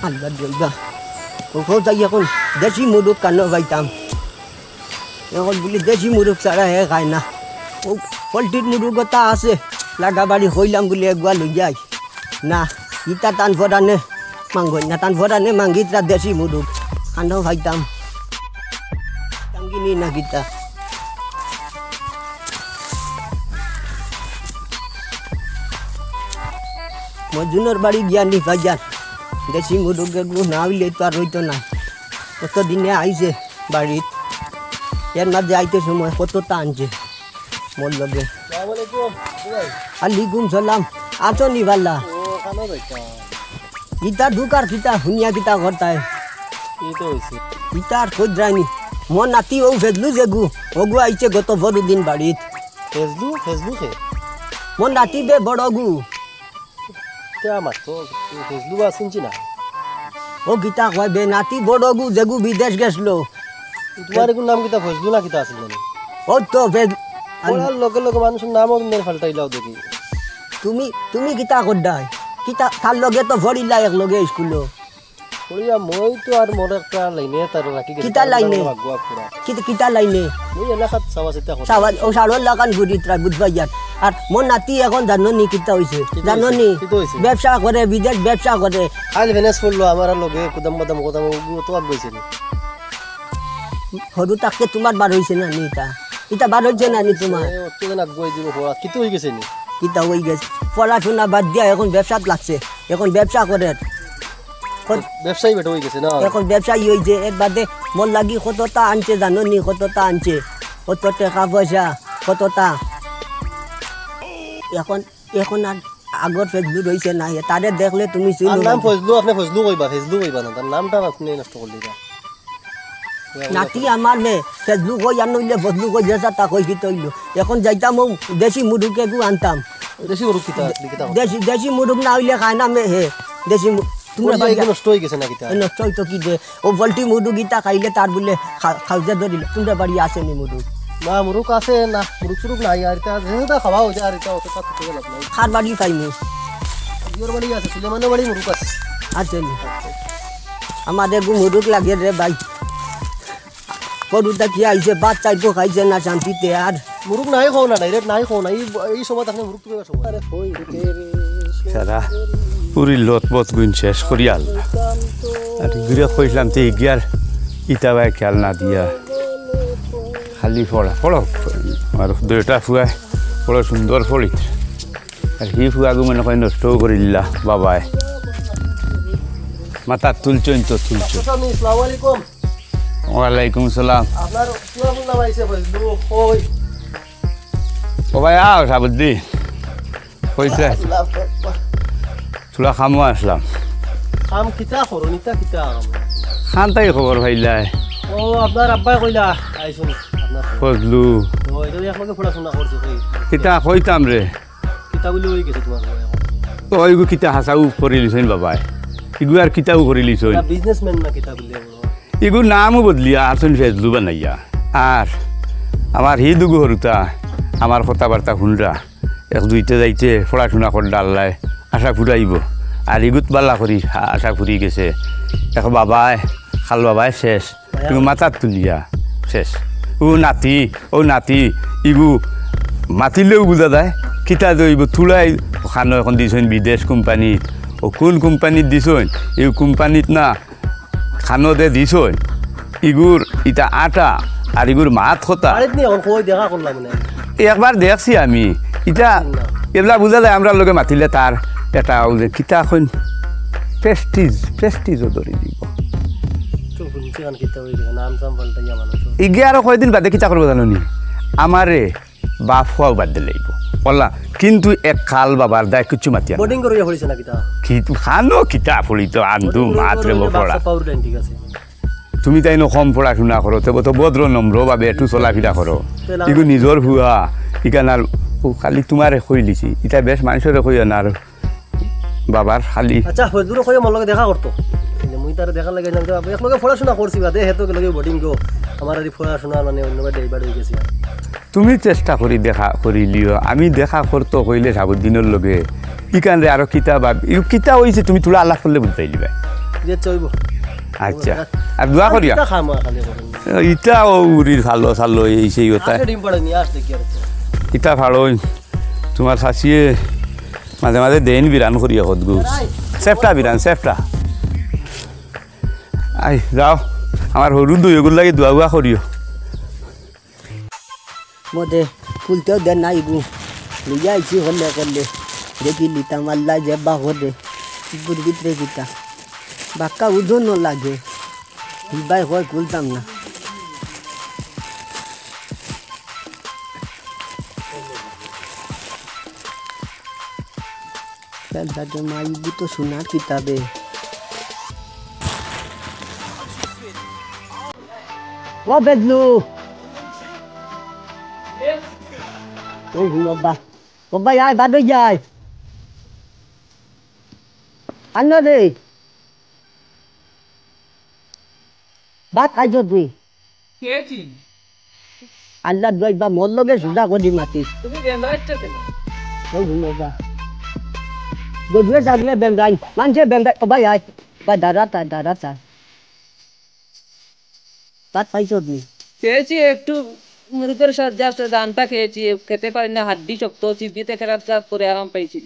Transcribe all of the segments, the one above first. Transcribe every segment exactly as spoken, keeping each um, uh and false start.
আল্লাহ দিবা। ও কোথায় এখন দেশি মুরুগ কানো পাইতাম? এখন বলি দেশি মুরুগ ছাড়া হে খায় না। ও পোল্ট্রির মুরুগ ওটা আছে, লাগা বাড়ি কইলাম বলে এগুয়া লই যাই। না, ইতা তান ফরানে মাঙ্গই না, তান ফরানে মাঙ্গিতরা দেশি মুরুগ। কানো পাইতাম। তাঙ্গিনি না কিতা? মজনুর বাড়ি গিয়া নি বাজার। দেশি মুরুগ এগু না অইলে তো আর অইতো না। কত দিনে আইছে বাড়িত। এর মাঝে আইতে সময় কততা আনছে মোর লগে। আসসালামু আলাইকুম, ভাই। আলাইকুম সালাম। আছো নি বালা? ও, কানো যাইতা? ইতা দুকার কিতা, হুনিয়া কিতা করতায়? কি তো হইছে? ইতা আর কইদ্রায়নি। মোর নাতি ও ফেজলু যেগু, ওগু আইছে গত পরু দিন বাড়িত। ফেজলু? ফেজলু কে? মোর নাতি বে বড়গু। কে আমার তো ফেজলু বা চিনছি না। ও কিতা কয় বে, নাতি বড়গু যেগু বিদেশ গেছলো। তোমার এগুর নাম কিতা, ফজলু না কিতা আছিল জানি? ও তো ফেজ-, পড়ার লগে লগে মানুষের নামও কিন্তু পাল্টাইলাও দেখি। তুমি, তুমি কিতা করদায়? কিতা, তার লগে তো পড়িলা এক লগে স্কুলো। পড়িয়া মই তো আর মোর একটা লাইনে তার রাখি গেছি। কিতা তার লাইনে? নাম আগুয়া পুরা। কিতা, কিতা লাইনে? ওই এলাকাত চাওয়া চিতা করে। চাওয়া, ও সারর লাখান ঘুরিতরা, বুঝবায় ইয়ার। আর মোর নাতি এখন জানো নি কিতা হইছে? কিতা জানো হইছে? নি? কিতা হইছে? ব্যবসা করে, বিদেশ ব্যবসা করে। আইল ভেনেস পড়লো, আমার আর লগে কুদাম বাদাম কথা বলবো, তো আগ হইছে নি। হরু তাকে তোমার বার হইছে না নি ইতা? ইতা বার হইছে না নি তোমার? এ, অত দিন আগ হয়ে দিব, হওয়া। কিতা হয়ে গেছে নি? কিতা হয়ে গেছে? পড়াশোনা বাদ দিয়া এখন ব্যবসাত লাগছে। এখন ব্যবসা করে। কত ব্যবসায়ী বেটা হয়ে গেছে না? এখন ব্যবসায়ী হইছে, এর বাদে মোর লাগি কততা আনছে জানো নি? কততা আনছে? কত টাকা পয়সা, কততা। এখন, এখন আর আগর ফেজলু রইছে না, এ তারে দেখলে তুমি আর চিনো নাম না। ফজলু, আপনি ফজলু কইবা, ফেজলু কইবা না, তার নামটা আপনি নষ্ট করলি না। নাতি আমার মে, ফেজলু কই আর নইলে ফজলু কই, যেটা তা কই কি তৈল। এখন যাইতাম ও দেশি মুরুগ এগু আনতাম। দেশি মুরুগ কিতা, আপনি কিতা করতা? দেশি, দেশি মুরুগ না হইলে খায় না মে হে। দেশি মু-, তোমরা ওই যে বাড়ি এগুলো নষ্ট হয়ে গেছে না কিতা? এ নষ্ট হইতো কি দে? ও বলটি মুরুগ ইতা খাইলে তার বলে খা-, খাউজা ধরিল। তোমরা বাড়ি আসেনি মুরুগ? না, মুরুগ আছে না, মুরুগ সুরুগ নাই। আর এটা যেটা খাওয়া হয়েছে, আর এটা অত কাজ থেকে লাভ নাই। খার বাড়ি পাইনি। ইয়োর বাড়ি আছে, সুলেমানের বাড়ি মুরুগ আছে। আচ্ছা, নি। আমার এগু মুরুগ লাগে রে ভাই। গরুটা কি আইছে, ভাত চাইবো খাইছে না শান্তিতে আর। মুরুগ নাই খাও না, direct নাই খাও না। এই, এই সময় আপনি মুরুগ তুলে সময়। আরে কই রে? সারা পুরি লতপথ গুণ শেষ করি আল্লাহ। আর ঘুরে কইলাম তো এগিয়ার ইতা ভাই খেয়াল না দিয়া। খালি পড়া, পড়ো। আর দুইটা ফুয়া, পড়ো সুন্দর পড়ি। আর হি ফুয়াগু মনে কয় নষ্ট করিল্লা বাবায়। মাথা তুলছইন তো তুলছইন। আসসালামু আলাইকুম। ওয়ালাইকুম সালাম। আপনার পুরা নাম আইছে ফজলু, কই? ও ভাই, আও, সাবুদ্দি। কইছে? আল্লাহু আকবার। থুড়া কামো আসলাম। কাম কিতা করো, নিতা কিতা কাম? খান তাই খবর পাইলাই। ও, আপনার আব্বাই কইলা, আইছুন, আপনার। ফজলু। ও, এটা একলগে পড়াশোনা করছে, কই? কিতা কইতাম রে? কিতা বলে হয়ে গেছে তোমার বউ এখন? তো ওইগু কিতা হাসাউ করি লিছইন বাবায়। ইগু আর কিতাউ করি লিছইন। না, businessman না কিতা বলে বড়? ইগু নামও বদলিয়া আসইন ফেজলু বানাইয়া। আর আমার হি দুগু হরুতা, আমার কথাবার্তা হুনরা। এক দুইতে যাইতে পড়াশোনা করলা আল্লায় আশা ফুরাইব। আর ইগুত বালা করি আশা ফুরি গেছে। এক বাবায়, খাল বাবায় শেষ। তুমি মাথাত তুলিয়া শেষ। ও নাতি, ও নাতি, ইগু মাতিলেও বুঝা যায়। কিতা দইব তুলাই খানো এখন দিছইন বিদেশ কোম্পানিত। ও কোন কোম্পানিত দিছইন? এই কোম্পানিত না খানো দে দিছইন। ইগুর ইতা আটা আর ইগুর মাত কথা। বাড়িত নি এখন কই দেখা করলাম না। একবার দেখছি আমি। ইতা না। এবলা বুঝা যায় আমরার লগে মাতিলে তার এটা ওই যে কিতা কইন prestige, prestige ও ধরি দিব। তো হুনছি কান কিতা হয়ে গেছে, নাম সাম পাল্টাইয়া মানুষ। ইগে আরো কয়দিন বাদে কিতা করবো জানো নি? আমারে বাপ হওয়াও বাদ দিলে অইবো। ওলা, কিন্তু এক খাল বাবার দায় কিচ্ছু মাতিয়া না। Boarding করিয়া পড়িছে না কিতা? কি, খানো কিতা পড়িতো, আন্দু boarding মাত্রে করিয়া বপড়া। বাপ পাউর লাইন ঠিক আছে। তুমি তাই ন কম পড়াশোনা করো, তবে তো ভদ্র নম্র ভাবে একটু চলাফেরা করো। তে না। ইগু নিজর হুয়া, ইখান আর ও খালি তোমারে কইলিছি, ইটা বেশ মানুষরে কইও না আর। বাবার খালি। আচ্ছা, ফজলুরে কইও মোর লগে দেখা করতো। এই যে মুই তারে দেখা লাগে না, এক লগে পড়াশোনা করছি বাদে, হে তো লগে boarding গো। আমার আর এই পড়াশোনা মানে অন্য বাড়ি divert হয়ে গেছি। তুমি চেষ্টা করি দেখা করি লিও, আমি দেখা করতো কইলে সাবুদ্দিনর লগে। ইখান রে আরো কিতা বা, ইউ কিতা হইছে তুমি থুড়া আলাপ করলে বুঝতায় লিবায়। যে চইব। আচ্ছা। আর দোয়া করিয়া? ইটা খামো খালি করে। ইটা ও উরির ভালো, ভালো, এই সেই কথা। আগে ডিম পাড়ে নিয়ে আসতে কি আর? ইটা ভালোই। তোমার শাশিয়ে মাঝে মাঝে দেইন বিরান করিয়া হদগু। সেফটা বিরান, সেফটা। আই, যাও। আমার হরু দুই ওগুর লাগি দোয়া উয়া করিও। মদে খুলতেও দেন নাই গু। লইয়া আইছি হলে করলে। দেখি লিতাম আল্লাহ যে বা হরে। বুর ভিতরে কিতা। বাক্কা ওজন লাগে। ভাই হয় খুলতাম না। খেলতাতে মাইবু তো সোনার কিতাবে। ও বেদলু। ও বাবা। ও ভাই, আয়, বাদ হয়ে যায়। আন্ন রে। ভাত খাইছ তুই? খেয়েছি। আল্লাহ দুয়াই বা মোর লগে সুজা করি মাতিস। তুমি বেঙ্গাইছো কেন? ওই ঘুমো যা। গজুয়ে জাগলে বেঙ্গাই, মানছে বেঙ্গাই, ও ভাই আয়, ভাই দাঁড়া তা, দাঁড়া তা। ভাত খাইছ তুই? খেয়েছি একটু মুরগের সাথে, just ধানটা খেয়েছি, খেতে পারি না, হাড্ডি শক্ত, চিবিতে খেলার কাজ করে আরাম পাইছি।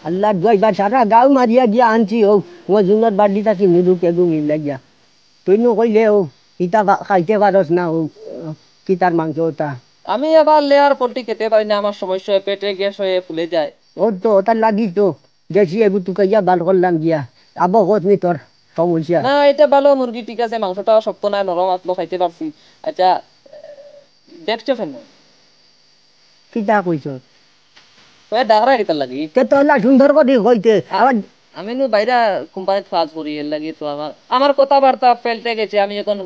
আল্লাহ দুয়াই বা সারা গাঁও মারিয়া গিয়া আনছি, ও মজুমদার বাড়ি থাকি নিরু কেগু মিল লাগিয়া। তুই নু কইলে ও, ইতা বা-, খাইতে পারস না ও, কিতার মাংস ওটা। আমি আবার লেয়ার পোল্ট্রি খেতে পারি না, আমার সমস্যা হয়, পেটে গ্যাস হয়ে ফুলে যায়। ও তো, ওটা লাগি তো, দেশি এগু তুকাইয়া বার করলাম গিয়া। আবো কত নি তোর সমস্যা? না, এটা ভালো মুরগি, ঠিক আছে, মাংসটা শক্ত না, নরম আসলো, খাইতে পারছি। আচ্ছা, দেখছো কেন? কিতা কইছ? ওই ডাকরা কিতার লাগি? তে তো হলা সুন্দর করি কইতে। আ-, আবার আমি নু বাইরা কোম্পানিত কাজ করি, এর লাগি তো আমার, আমার কথাবার্তা ফেলতে গেছে। আমি এখন,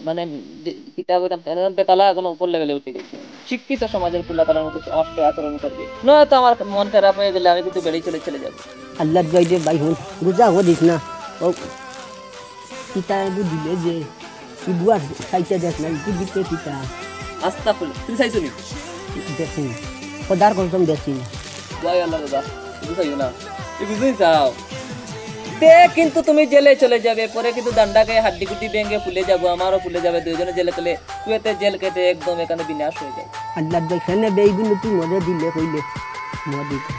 মানে, যে, কিতা কইতাম, এখন বেতালা এখন উপর লেভেলে উঠে গেছে। শিক্ষিত সমাজের পোলাপানর মতো আমার সাথে আচরণ করবে। নয়তো আমার মন খারাপ হয়ে গেলে আমি কিন্তু বেড়েই চলে, চলে যাবো। আল্লাহ ভাই রে ভাই, হন, রোজা হো দিস না। ও, কিতা এগু দিলে যে, কি বুয়া খাইতে দেস না, কি দিতে কিতা? আস্তাগফিরুল্লাহ, তুমি চাইছো নি? দেখি, খোদার কসম দেখি না। ওয়াই আল্লাহ দাদা, তুমি চাইও না। তুমি বুঝতেই চাও। তে কিন্তু তুমি জেলে চলে যাবে, পরে কিন্তু ডান্ডা খেয়ে হাড্ডি গুড্ডি ভেঙে ফুলে যাবো, আমারও ফুলে যাবে, দুইজনে জেলে চলে, কুয়েতে জেল কেটে একদম এখানে বিনাশ হয়ে যাবে। আল্লাহ দেখে নেবে, এইগুলো তুই মরে দিলে কইলে, মরে দিতে।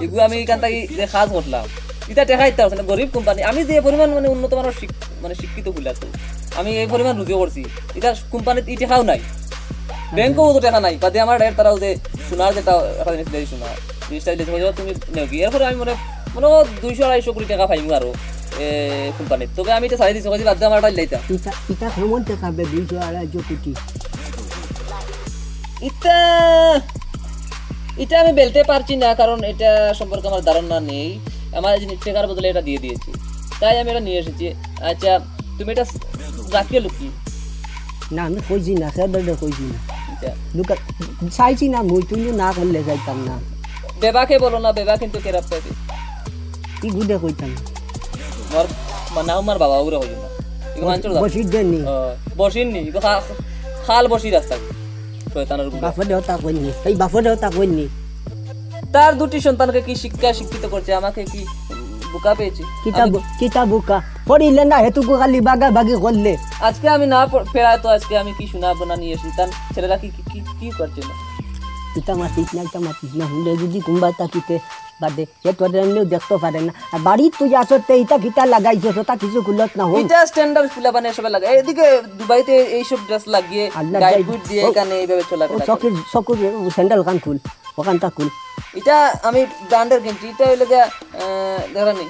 এগু আমি এখান থাকি যে কাজ করলাম, ইটা টেকা ইতা আছে না, গরিব কোম্পানি। আমি যে পরিমাণ মানে উন্নত মানের শিক-, মানে শিক্ষিত হইলাম তো, আমি এই পরিমাণ রুজি করছি, ইটা কোম্পানিত ই টেকাও নাই, ব্যাংকও তো টেকা নাই। বাদে আমার এর তারাও যে সোনার যেটা একটা জিনিস দেয়, সোনা জিনিসটা দিলে তুমি, তুমি নেও কি? এরপরে আমি মনে, মনে হয় দুইশো আড়াইশো কোটি টাকা পাইমু আরো, এ, কোম্পানিত। তবে আমি এটা ছাড়ি দিছি, কইছি বাদ দে, আমার এটা লাইতা। ইটা, ইটা কেমন টেকা বে, দুইশো আড়াইশো কোটি? ইটা, ইটা আমি বলতে পারছি না, কারণ এটা সম্পর্কে আমার ধারণা নেই। আমার এই জিনিস টেকার বদলে এটা দিয়ে দিয়েছি, তাই আমি এটা নিয়ে এসেছি। আচ্ছা, তুমি এটা রাখিয়ে লুকি? না, আমি কইছি না, সে বেবে কইছি না। আচ্ছা। লুকা-, চাইছি না, মুই তুই না করলে যাইতাম না। বেবাকে বলো না, বেবা কিন্তু খারাপ পাইবে। কি গুদে কইতাম? আমার মা-, না, আমার বাবা ওরা হইল না। এগুলো বস-, আনছিল না। বসির দেন নি? ও, বসির নি, এগুলো খা-, খাল বসির রাস্তা। শয়তানের গুদে। বাপরে হতা কইনি, এই বাপরে হতা কইনি। তার দুটি সন্তানকে কি শিক্ষা শিক্ষিত করছে, আমাকে কি বোকা পেয়েছে? কিতা আমি বো-, কিতা বোকা? পড়িলে না, হেতুকু খালি বাগাবাগি করলে। আজকে আমি না পড়-, ফেরায় তো আজকে আমি কি শোনাবো না নিয়ে এসে, তার ছেলেরা কি, কি, কি, কি করছে না? ইতা মাতিস না, ইতা মাতিস না, হুনলে যদি কুম্বা তা কিতে বাদে, সে তোদের এমনিও দেখতে পারে না। আর বাড়িত তুই আসতে ইতা কিতা লাগাইছস, ওটা কিছু খুলত না হোক। ইটা স্ট্যান্ডার্ড ফুলা বানিয়ে সবাই লাগে। এদিকে দুবাইতে এইসব ড্রেস লাগিয়ে, আল্লাহ গায়ে যাই-, ফুট দিয়ে ও, এখানে এইভাবে চলাফেরা ও করে। চকির, চকুর স্যান্ডেল খান খুল। ওখানটা খুল। এটা আমি ব্র্যান্ডের কিনছি, এটা হইলো গিয়া, আহ, ধরো নি।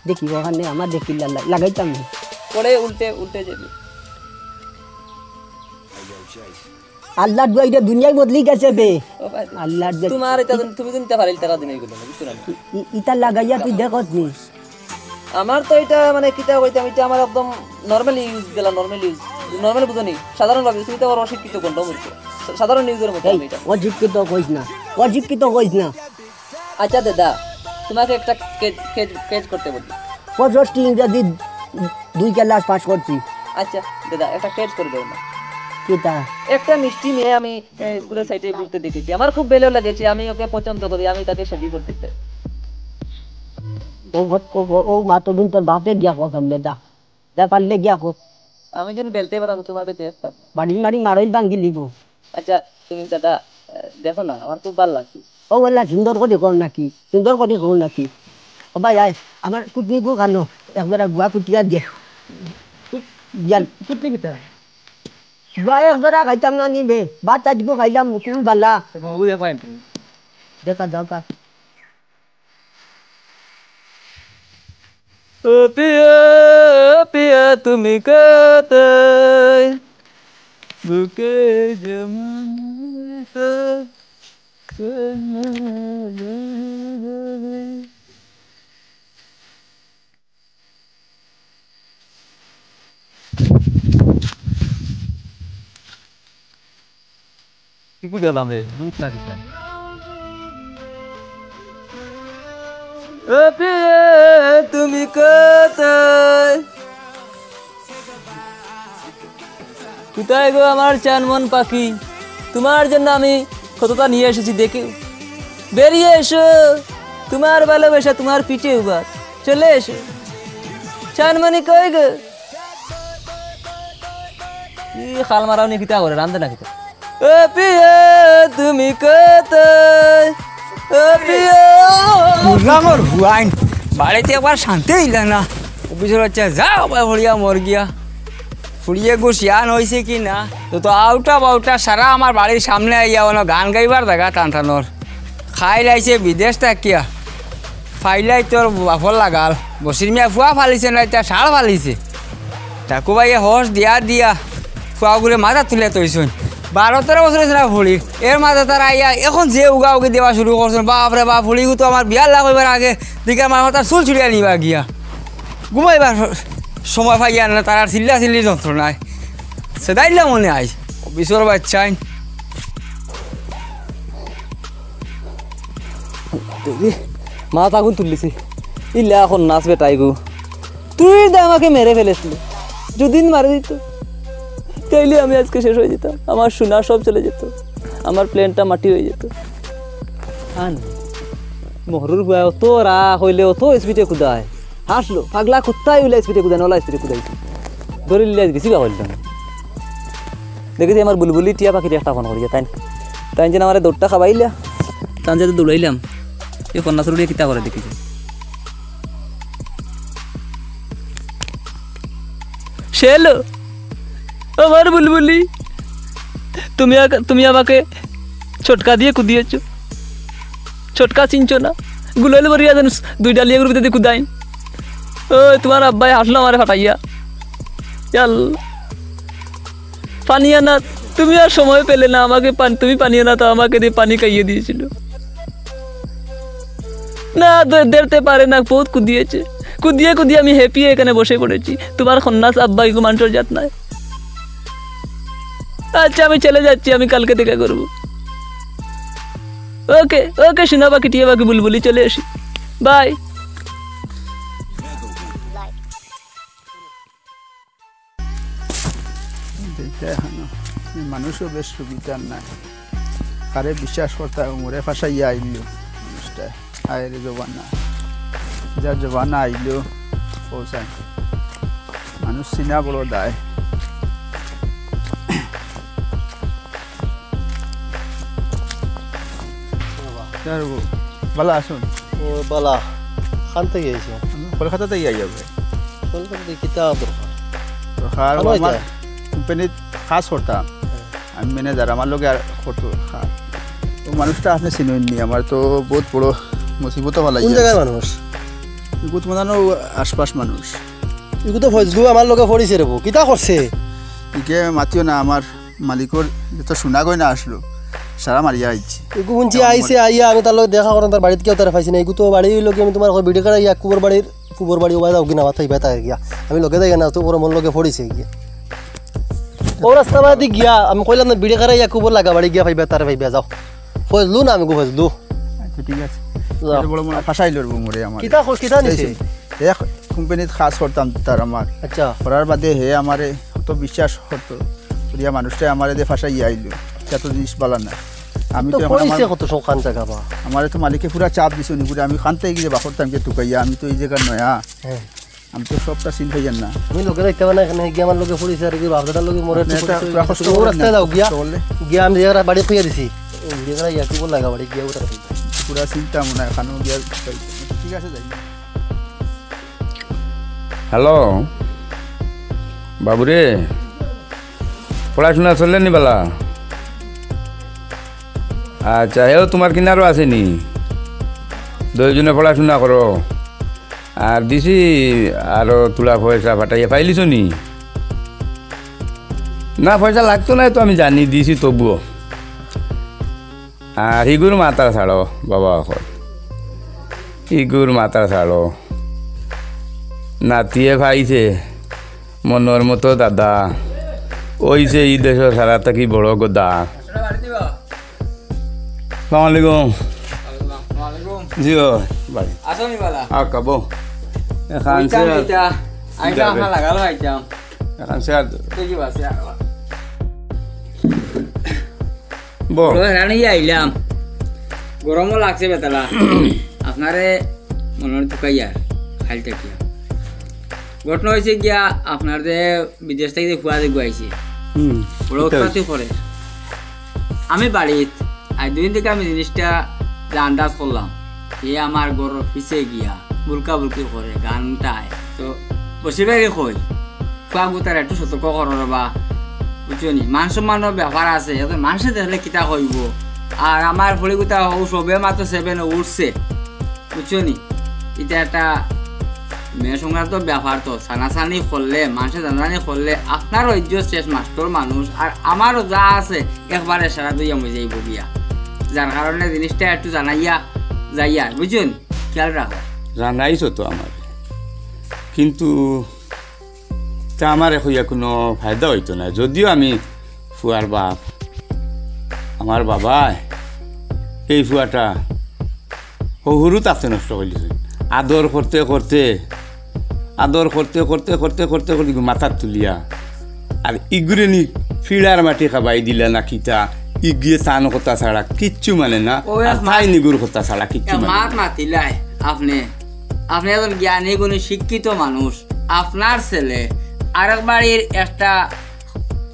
দেখি, ওখানে আমার দেখি লা-, লা-, লাগাইতাম না। পরে উল্টে, উল্টে যাবে। আল্লাহর দুয়াইরে দুনিয়াই বদলি গেছে বে। ও ভাই, আল্লাহর দে-, তোমার এটা তুমি তো নিতে পারো, টাকা দিন এইগুলো, বুঝছো না? ই-, ই-, ইটা লাগাইয়া তুই দেখস নি? আমার তো এটা মানে কিতা কইতাম, এটা আমার একদম নরমাল ইউজ দিলা, নরমাল ইউজ, নরমাল বুঝো নি, সাধারণ ভাবে। তুমি তো আবার অশিক্ষিত গন্ডমূর্খ, সা-, সাধারণ ইউজের মতো এই আমি এটা। অশিক্ষিত কইস না, অশিক্ষিত কইস না। আচ্ছা দাদা, তোমাকে একটা কেজ, কেজ, কেজ করতে বলি। পঁয়ষট্টি ইংরেজি দুই ক্লাস পাস করছি। আচ্ছা দাদা, একটা কেজ করে দেবো না? কিতা? একটা মিষ্টি মেয়ে আমি, এ, স্কুলের সাইডে ঘুরতে দেখেছি, আমার খুব ভালো লেগেছে, আমি ওকে পছন্দ করি, আমি তাকে শাদি করতে চাই। ও, ও, ও, ও, ও, মা তো দিন তোর বাপে গিয়া কো সামনে যা। যা পারলে গিয়া কো। আমি যেন বেলতে পারতাম তোমার বেতে একটা। বাড়ি মারি মারই ভাঙ্গি লিব। আচ্ছা, তুমি দাদা, আহ, দেখো না, আমার খুব ভালো লাগছে। ও বললা সুন্দর করে কর নাকি? সুন্দর করে কর নাকি? ও ভাই, আয়, আমার কুটনি গো কানো, একবার গুয়া কুটিয়া দে। জান। কুটনি কিতা? গুয়া একবার খাইতাম না নিবে, ভাত আজকে খাইলাম, মুকুল বালা। বাবু, দেখো, দেখা যাও কা। ও পিয়া, ও পিয়া, তুমি কোথায়? বুকে জমে তো কি বুঝালাম রে? বুঝ না দিছে। এ প্রিয়ে, তুমি কোথায়? কোথায় গো আমার চানমন পাখি? তোমার জন্য আমি কতটা নিয়ে এসেছি, দেখে বেরিয়ে এসো। তোমার ভালোবাসা তোমার পিঠে উবার, চলে এসো। চানমনি কই গো? ই খাল মারাও নি কিতা করে, রান্ধে না কিতা? ও প্রিয়, তুমি কোথায়? ও প্রিয়। বুঝলাম ওর হুয়াইন। বাড়িতে একবার শান্তি হইল না। অফিসর বাচ্চা, যা বাবা, ফুড়িয়া মর গিয়া। ফুড়িয়ে গো শিয়ান হইছে কি না? তো, তো আউটা বাউটা সারা আমার বাড়ির সামনে আইয়া অনো গান গাইবার জাগা টান টানোর। খাইল আইছে বিদেশ থাকিয়া। ফাইলাই তোর বাফর লাগাল। বসির মিয়া ফুয়া ফালিছে না, ইতা ষাঁড় ফালিছে। ঠাকু ভাইয়ে হর্ষ দিয়া দিয়া ফুয়াগুরে মাথা তুলে তৈছইন। বারো তেরো বছর হইছে না ফুড়ির। এর মাঝে তারা আইয়া এখন যে উগা উগি দেওয়া শুরু করছইন, বাপ রে বাপ, ফুড়িগু তো আমার বিয়ার লাগ হইবার আগে দিকে আমার মাথার চুল ছিড়িয়া নিবা গিয়া। ঘুমাইবার সময় পাইয়া না, তারার চিল্লা চিল্লি যন্ত্রণায়। সেদাইল্লা মনে আই, অফিসর বাচ্চাইন। দেখি, মাথা আগুন তুললিছে। ইলা এখন নাচ বেটাই গো। তুই তো আমাকে মেরে ফেলেছিলি। যদি মারে দিত, তাইলে আমি আজকে শেষ হয়ে যেতাম। আমার সোনা সব চলে যেত। আমার প্লেনটা মাটি হয়ে যেত। আন, মহরুর ফুয়া অত রা হইলে অত স্পিডে কুদায়। হাসলো, পাগলা কুত্তায় উলা স্পিডে কুদায়, নলা স্পিডে কুদাইছে। ধরিলে গেছি বা হইল না। দেখেছি আমার বুলবুলি টিয়া পাখির একটা ফোন করিয়া, তাই, তাই যেন আমার দৌড়টা খাবাইলা, তাই যেন দৌড়াইলাম। এই কন্যা চুরুলিয়ে কিতা করে দেখেছি। সে এলো, আমার বুলবুলি, তুমি আ-, তুমি আমাকে ছোটকা দিয়ে কুদিয়েছো। ছোটকা চিনছো না? গুলাইল বরিয়া যেন দুই ডালিয়া গুরু ভিতরে কুদাইন। ও, তোমার আব্বাই হাসলো আমারে ফাটাইয়া। ইয়া আল্লাহ। পানি আনা, তুমি আর সময় পেলে না আমাকে পান-, তুমি পানি আনা তো আমাকে দিয়ে পানি খাইয়ে দিয়েছিল। না, দে-, দেখতে পারে না, বহুত কুদিয়েছে। কুদিয়ে কুদিয়ে আমি হেঁপিয়ে এখানে বসে পড়েছি। তোমার খন্নাস আব্বা কি মানুষের জাত নয়। আচ্ছা, আমি চলে যাচ্ছি, আমি কালকে দেখা করব। ওকে, ওকে, সোনা পাখি, টিয়া পাখি, বুলবুলি, চলে আসি। বাই। দেখতে হানো, এই মানুষও বেশ সুবিধার নাই। কারে বিশ্বাস করতা, উমরে ফাঁসাইয়া আইল মানুষটা। আয় রে জবানা, যা জবানা আইল, পৌঁছায়। মানুষ চিনা বড় দায়। যার গো, বালা আছইন? ও বালা, খান থেকে আইছে? আমি কলকাতা থেকে আইয়া যাবে। কলকাতা থেকে কিতা দরকার? দরকার, ভালো আমার হইতা? কোম্পানিত কাজ করতাম। হ্যাঁ। আমি ম্যানেজার, আমার লগে আর করতো কাজ। ও মানুষটা আপনি চিনইন নি, আমার তো বহুত বড় মুসিবত ফালাই কোন জায়গার মানুষ? ইগু তোমার জানো আশপাশ মানুষ। ইগু তো ফজলু আমার লগে পড়িছে রে বউ, কিতা করছে? ইকে মাতিও না, আমার মালিকর যত সোনা গয়না আসলো, সারা মারিয়া আইছে। ইগু হুনছি আইছে, আইয়া আমি তার লগে দেখা করতাম, তার বাড়িত কেউ তারে পাইছি না। ইগু তো বাড়ি অইলো কি, আমি তোমার কই বিড়ি কাড়াই এক কুবর বাড়ির, কুবর বাড়ি ওবায় যাও কি না, মাথায় ব্যথা গিয়া। আমি লগে যাই না, তো ওর মন লগে পড়িছে গিয়া। ও রাস্তা বাদি গিয়া, আমি কইলাম না, বিড়ি কাড়াই এক কুবর লাগা বাড়ি গিয়া পাইবা, তারে পাইবা, যাও। ফজলু না, আমি গো ফজলু। আচ্ছা, ঠিক আছে। যাও। এত বড় মনে হয় ফাঁসাই লড়বো মোরে আমার। কিতা খোঁজ, কিতা নিছে? এই এক কোম্পানিত কাজ করতাম তার আমার। আচ্ছা। করার বাদে হে আমারে অত বিশ্বাস করতো। করিয়া মানুষটাই আমারে দিয়ে ফাঁসাইয়া আইলো। এত জিনিস বালা না। আমি তো তো এখন কইছে আমার কত শোকান জাগা বা। আমারে তো মালিকে পুরা চাপ দিছে, উনি পুরা আমি খান্তায় গিয়া বাপর টাইমকে টুকাইয়া, আমি তো এই জায়গার নয়া। হ্যাঁ। আমি তো সবটা চিন পাইয়ার না। আমি লগে যাইতাম না, এখানে গিয়া আমার লগে পড়িছে আর কি, বাপ দাদার লগে মরে না, একটু এটা পড়িছে, পুরা কষ্ট তুমি করে রাস্তায় না। যাও গিয়া। চলে। গিয়া আমি যে বাড়ি খুইয়া দিছি। ও, গিয়া ইয়া কি বল লাগা বাড়ি গিয়া ওটা। পুরা চিন্তা মনে হয়, খানো গিয়া। ঠিক আছে, যাই। হ্যালো, বাবুরে, পড়াশোনা চললে নি বালা? আচ্ছা, হেও তোমার কিনারও আছে নি? দুইজনে পড়াশোনা করো। আর দিছি আরো তুলা পয়সা ফাটাইয়া পাইলিছো নি? না, পয়সা লাগতো না তো আমি জানি, দিছি তবুও। আর হিগুর মাতার ছাড়ো, বাবা অকল। হিগুর মাতার ছাড়ো। নাতিয়ে পাইছে মনর মতো দাদা। অইছে ই দেশো সারা থাকি বড় গদা। আসসালামু আলাইকুম। ওয়ালাইকুম। জি ও, বাড়ি। আসো নি বালা? আ, কাবো। এখান ওইটাম সে আর দিতা। আইটা কিতাবে? আপনার লাগালো আইটাম। এখান সে আর দেখি বাসে আর। বল। বড় হেরান অইয়া আইলাম। গরমও লাগছে বেতালা। আপনারে মনে হয় টুকাইয়ার, খাইল থাকিয়া। ঘটনা হয়েছে গিয়া, আপনার যে বিদেশ থেকে যে ফুয়া যে গুয়াইছে, হুম, বড় কিতা উৎপাতই হইছে? করে। আমি বাড়িত, আজ দুদিন থেকে আমি জিনিসটা যে আন্দাজ করলাম, এ আমার ঘরর পিছে গিয়া বুলকা বুলকি করে, গান গায়। তো বসির ভাইরে কই, ফুয়া গুতার একটু সতর্ক করো রে বা, বুঝছো নি? মান সম্মানর ব্যাপার আছে, এখন মানুষে দেখলে কিতা কইবো। আর আমার ফুড়ি গুতা হউ সবে মাত্র সেভেন উঠছে, বুঝছো নি? এটা একটা মেয়ে সংক্রান্ত ব্যাপার, তো সানাসানি করলে, মানুষে জানাজানি করলে আপনারও ইজ্জত শেষ, মাস্টর মানুষ, আর আমারও যা আছে একবারে সারা দুইয়া মরে যাইব গিয়া। যার কারণে জিনিসটা একটু জানাইয়া যাইয়া, বুঝছো নি? খেয়াল রাখো। জানাইছো তো আমার, কিন্তু তা আমারে কইয়া কোনো ফায়দা হইতো না। যদিও আমি ফুয়ার বাপ, আমার বাবায় এই ফুয়াটা হউ হুরু থাকতে নষ্ট করিলিছইন। আদর করতে করতে, আদর করতে করতে করতে করতে করতে ইগু মাথাত তুলিয়া, আর ইগুরে নি ফিড়ার মাটি খাবাই দিলা না কিতা, ইগুয়ে তান কথা ছাড়া কিচ্ছু মানে না, ও আর এক তাই মাত, নিগুর কথা ছাড়া কিচ্ছু এক মানে মাত না। মাতিলাই আপনি, আপনি একজন জ্ঞানী গুণী শিক্ষিত মানুষ, আপনার ছেলে আরেক বাড়ির একটা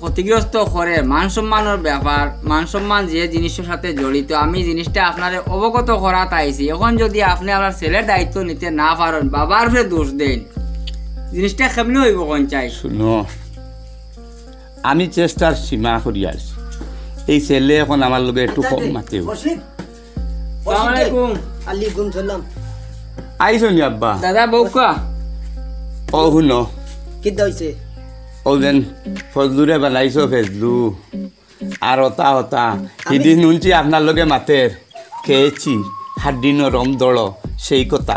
ক্ষতিগ্রস্ত করে মান সম্মানর ব্যাপার, মান সম্মান যে জিনিসের সাথে জড়িত, আমি জিনিসটা আপনারে অবগত করাত আইছি। এখন যদি আপনি আপনার ছেলের দায়িত্ব নিতে না পারেন, বাবার উপরে দোষ দেন, জিনিসটা কেমনে হইব কোন চাই? শুনো, আমি চেষ্টার সীমা করি আছি। এই ছেলে এখন আমার লগে একটু কম মাতেও। বসির। আসসালামু আলাইকুম। আলাইকুম সালাম। আইছো নি আব্বা? দাদা, বউকা। ও হুনো। কিতা হইছে? ও যেন ফজলুরে বানাইছো ফেজলু। আর হতা হতা। আমি হিদিন হুনছি আপনার লগে মাতের। খেয়েছি, হাড্ডি নরম দড়, সেই কথা।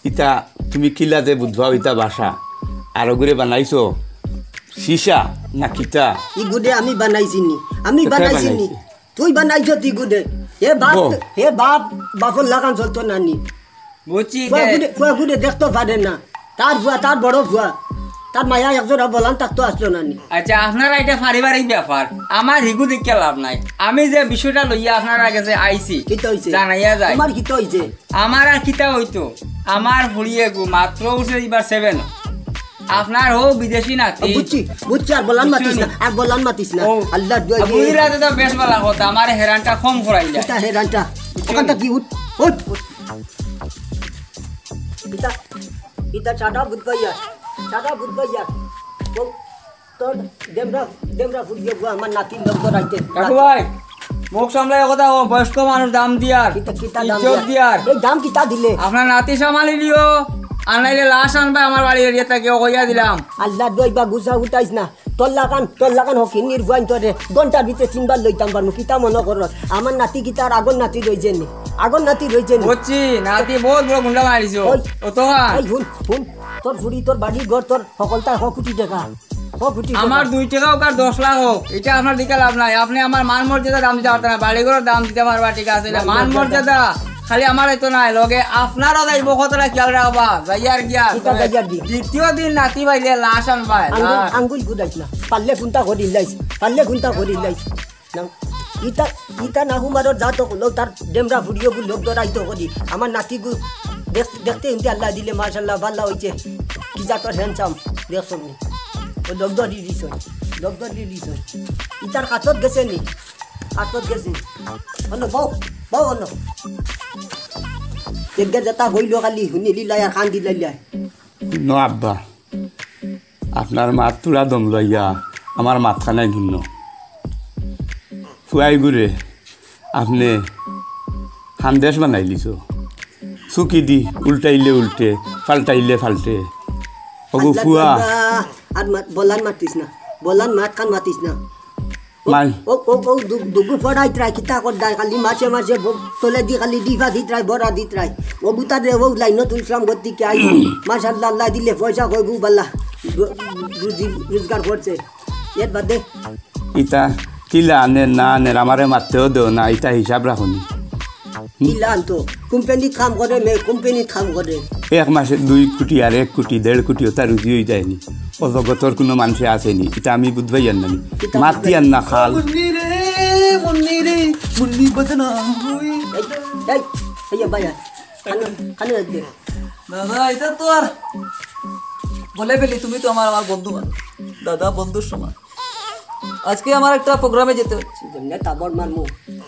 ইতা তুমি কিলা যে বুঝবাও ইতা ভাষা। আর ওগুরে বানাইছো সীসা না কিতা? ইগুরে আমি বানাইছি নি। আমি তো কে বানাইছি নি। বানাইছে? তুই বানাইছ তুই গুদে। হে বাপ, বল। হে বাপ, বাপর লাগান চলতো না নি। বুঝছি ফুয়া যে গুদে, ফুয়া গুদে দেখতো পারে না। তার ফুয়া, তার বড় ফুয়া। তার মায়া একজোড়া বলান থাকতো আসলো না নি। আচ্ছা, আপনারা এটা পারিবারিক ব্যাপার। আমার হিগু দেখিয়া লাভ নাই। আমি যে বিষয়টা লইয়া আপনারা গেছে আইছি, কিতা হইছে? জানাইয়া যাই। তোমার কিতা হইছে? আমার আর কিতা হইতো? আমার ফুড়িয়ে গু মাত্র উঠছে এবার সেভেন। আপনার হো বিদেশি নাতি। বুঝছি, বুঝছি, আর বলান মাতিস না, আর বলান মাতিস না। ও, আল্লাহ দোয়া আর দিয়ে। বুঝি রাতে তো বেশ ভালা কথা, আমার হেরানটা কম করাইলা। এটা হেরানটা। বুঝছি। ওখানটা কি উঠ, উঠ, উঠ। ইতা, ইতা চাটা বুঝ পাইয়া, চাটা বুঝ পাইয়া। ও, তোর দেমরা, দেমরা ফুড়িয়ে গো, আমার নাতির লোক তো রাইতে। কাকু ভাই, মুখ সামলাই কথা ও, বয়স্ক মানুষ দাম দিয়ার, কিতা, কিতা দাম ইজ্জত দিয়ার? দিয়ার। এই দাম কিতা দিলে? আপনার নাতি সামালি লিও, আর নাইলে লাশ আনবা আমার বাড়ি এরিয়া থেকে, ও কইয়া দিলাম। আল্লাহ দোয়া বা গুছা উঠাইস না। তোর লাগান, তোর লাগান হকির নির্বাণ তোরে ঘন্টার ভিতরে তিনবার লইতাম পারমু। কিতা মনে করস? আমার নাতি কিতা আর আগর নাতি রইছে নি? আগর নাতি রইছে নি? বুঝছি, নাতি বহুত বড় গুন্ডা মারিছো। ওই, ও তো হ্যাঁ। ওই হুন, হুন, তোর ফুড়ি, তোর বাড়ি ঘর, তোর হকলতা হ কোটি টাকা। হ কোটি টাকা। আমার দুই টাকা হোক আর দশ লাখ হোক, এটা আপনার দিকে লাভ নাই। আপনি আমার মান মর্যাদা দাম দিতে পারতেন না, বাড়ি ঘরের দাম দিতে পারবা, ঠিক আছে, না, মান মান মর্যাদা। মর্যাদা খালি আমার হয়তো নাই, লগে আপনারও যাইব, কতটা খেয়াল রাখবা, যাইয়ার গিয়া। কিতা যাইয়ার দি? দ্বিতীয় দিন নাতি পাইলে লাশ আনবা, আঙ্গুল, লাশ। আঙ্গুল গুদাইস না, পারলে কোনটা করি লাইস, পারলে কোনটা করি লাইস। না। ইতা, ইতা না হুমারর জাত অকল, তার ডেমরা ফুড়িও গু লোক ধরাইতো করি। আমার নাতি গু দেখ-, দেখতে হুনতে আল্লাহ দিলে মাশাআল্লাহ ভালা অইছে। কি জাতর handsome, দেখছো নি? ও লোক ধরি দিছে, লোক ধরি দিছে। ইতার কাতত গেছে নি? কাতত গেছে। হলো, বউ, বউ হলো। দেখবে যেটা হইল খালি হুনি লিলাই আর খান দিলাই। ন আব্বা, আপনার মাত তুলা দম লইয়া আমার মাতখানাই ভিন্ন। ফুয়াই গুরে, আপনে হান্দেশ বানাইলিছো। চুকি দি উল্টাইলে উল্টে, ফাল্টাইলে ফাল্টে। ওগো আল্লাহ ফুয়া। আল্লাহ, আর মাত, বলান মাতিস না, বলান মাত খান মাতিস না। ও, মাই। ও, ও, ও, দু-, দুগু পড়াইত রায়, কিতা করদায়, খালি মাসে মাসে ব-, তলে দি খালি ডিফা দিত রায়, বড়া দিত রায়। ও গুতা দে, ও লাইন তুলছিলাম গতি কি আই। মাশাআল্লাহ, আল্লাহ দিলে পয়সা কই গু বাল্লা। রু-, রুজি, রোজগার করছে। এর বাদে? ইতা কিলা আনে না আনে, আমারে মাততেও দেও না, ইতা হিসাব রাখো নি। কিলা আনতো? কোম্পানিত কাম করে, মে কোম্পানিত কাম করে। এক মাসে দুই কোটি আর এক কোটি, দেড় কোটি, ওটা রুজি হয়ে যায়নি। ও জগতর কোনো মানুষে আসেনি, এটা আমি বুঝবাই আর নানি। কিতা মাতি আর না খাল। মুন্নি রে, মুন্নি রে, মুন্নি বদনাম হই। এই, এই, এই, ভাই, খানো, খানো এক দে। দাদা, এটা তো আর বলে ফেলি, তুমি তো আমার, আমার বন্ধু মানুষ। দাদা, বন্ধুর সমান। আজকে আমার একটা প্রোগ্রামে যেতে হচ্ছে। যেমনে তাবড় মারমু,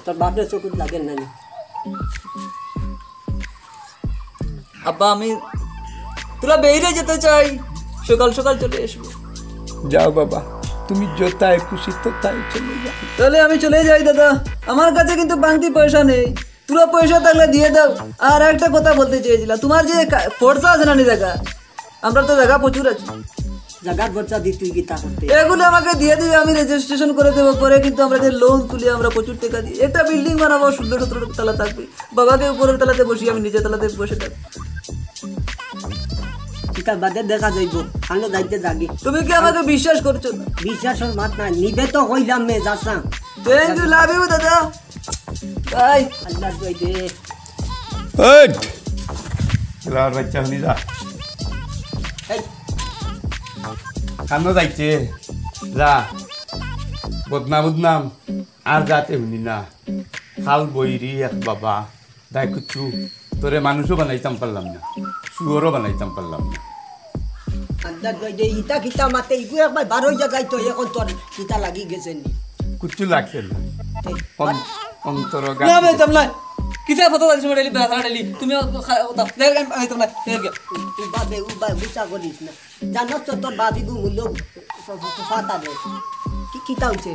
তোর বাপরে চকুত লাগে না নি। আব্বা, আমি তোরা বেরিয়ে যেতে চাই, সকাল সকাল চলে এসবো। যাও বাবা, তুমি যতায় খুশি ততায় চলে যাও। তাহলে আমি চলে যাই দাদা, আমার কাছে কিন্তু বাংতি পয়সা নেই, তোরা পয়সা থাকলে দিয়ে দাও। আর একটা কথা বলতে চেয়েছিলাম, তোমার যে কা-, পড়তা আছে না নি জাগা, আমরা তো জাগা প্রচুর আছে। জাগার পড়তা দি তুই কিতা করতে? এগুলো আমাকে দিয়ে দিবে, আমি রেজিস্ট্রেশন করে দেবো। পরে কিন্তু আমরা যে লোন তুলি, আমরা প্রচুর টাকা দিই, একটা বিল্ডিং বানাবো, ষোলো সতেরো তালা থাকবে। বাবাকে উপরের তালাতে বসি, আমি নিচের তালাতে বসে থাকি। কিতা বাদে দেখা যাইবো, খানো যাইতে যাগি। তুমি কি আমাকে বিশ্বাস করছো না? বিশ্বাসর মাত না, নিবে তো কইলাম মে, যাস না। Thank you, love you দাদা। বাই। আল্লাহ দোয়াই দে। ওঠ। খেলার বাচ্চা হুনি যা। এই। খানো যাইতে যা। বদনাম বদনাম আর যাতে হুনি না। খাল বইরি এক বাবা। দাই কুচ্ছু, তোরে মানুষও বানাইতাম পারলাম না, শুয়োরও বানাইতাম পারলাম না। আল্লাহ দোয়াই দে, ইতা কিতা মাতে, ইগু একবার বারো জায়গায় তো এখন তোর কিতা লাগি গেছে নি? কুচ্ছু লাগছে না। এই, অন-, বাদ। অন্তর না, গান। ভাই, তুমি না। কিতা কথা বলছো, ডেলি, বেড়া, ডেলি। তুমি ও খা-, ও দাও। দেখ, আমি, আমি তো না, দেখ। উবা বে, উবা, গুসা করিস না। জানোস তো তোর বাবিগু মূল্য ফ-, ফ-, ফ-, ফাটা দে। কি, কিতা হইছে?